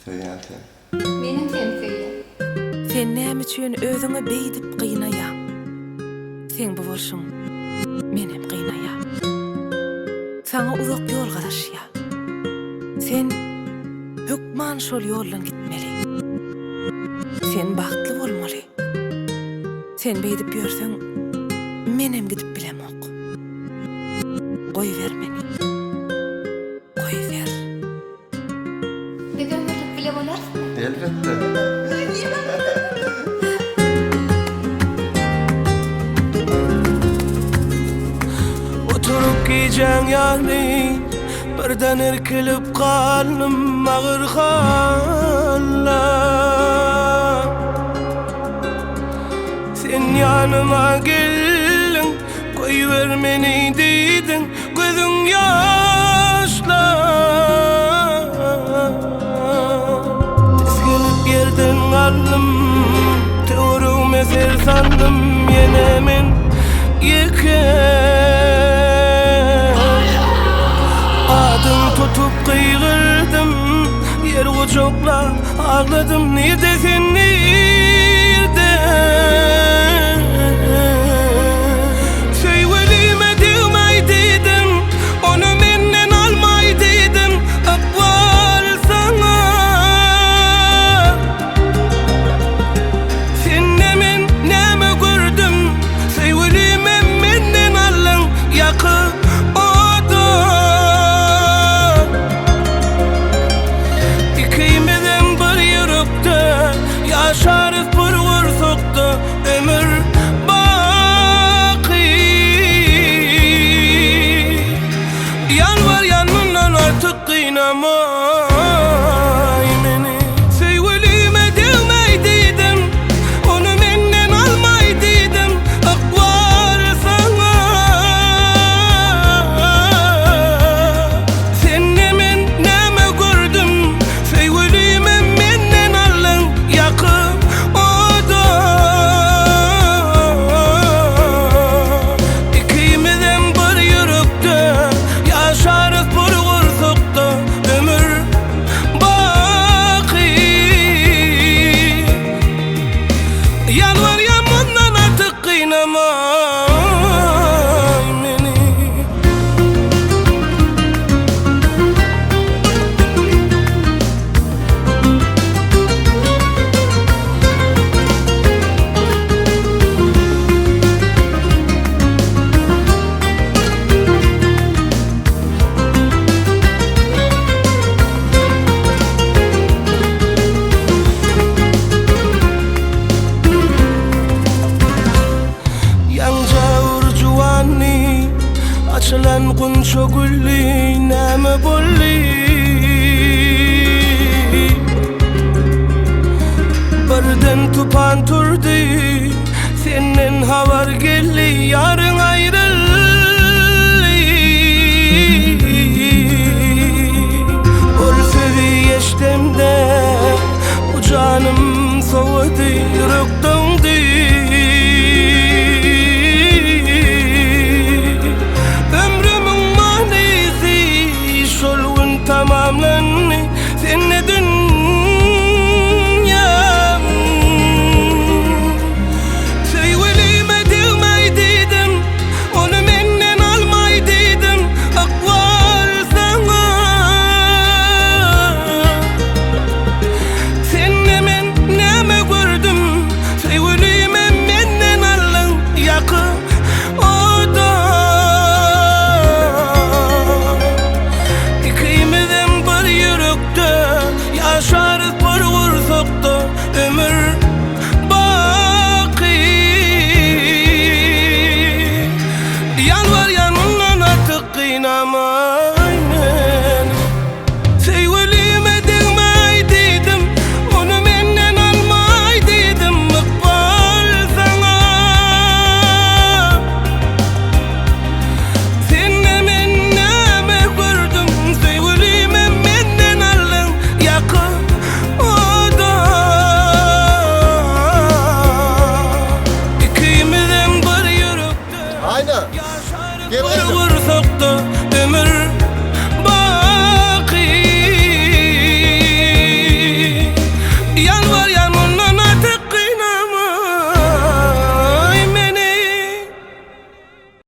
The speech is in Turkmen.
Söýýän seni. Menem seni söýýän. Sen näme üçin özüňi beýdip gynaýaň? Seň bu bolşuň menem gynaýa. Saňa uzak ýol garaşýa. Sen hökman şol ýoldan gitmeli. Sen bagtly bolmaly. Sen beýdip ýörseň menem gidip bilemok. Goýber meni. Goýber. Biz ömürlik bile bolarysmy? Elbetde. Oturyp gijäň ýarmy Birden irkilip galdym agyr halla Sen ýanyma geldiň Goýber meni diýdiň Gözüň ýaşla Tisginip ýerden galdym Töweregime ser saldym Ýene men ýeke Adyň tutup gygyrdym Ýer gujaklap agladym Nirde sen nirde Söýgülime degmäý diýdim Ony menden almaý diýdim Ykbal saňa Sende men näme gördüm Söýgülimem menden aldyň Ýakyp oda Ikimizem bir ýürekde Ýaşarys bir gursakda Ömür baky Ýalbarýan mundan artyk gynamaý meni Söýgülime degmäý diýdim Ony menden almaý diýdim Ykbal saňa Sende men näme gördüm Söýgülime menden aldyň Ýakyp oda Ikimizem bir ýürekde Ýaşarys bir gursakda Ömür baky Ýalbarýan mundan artyk gynamaý meni. Ýaňja bir juwandy, Açylan gunça güldi, näme boldy? Birden tupan turdy.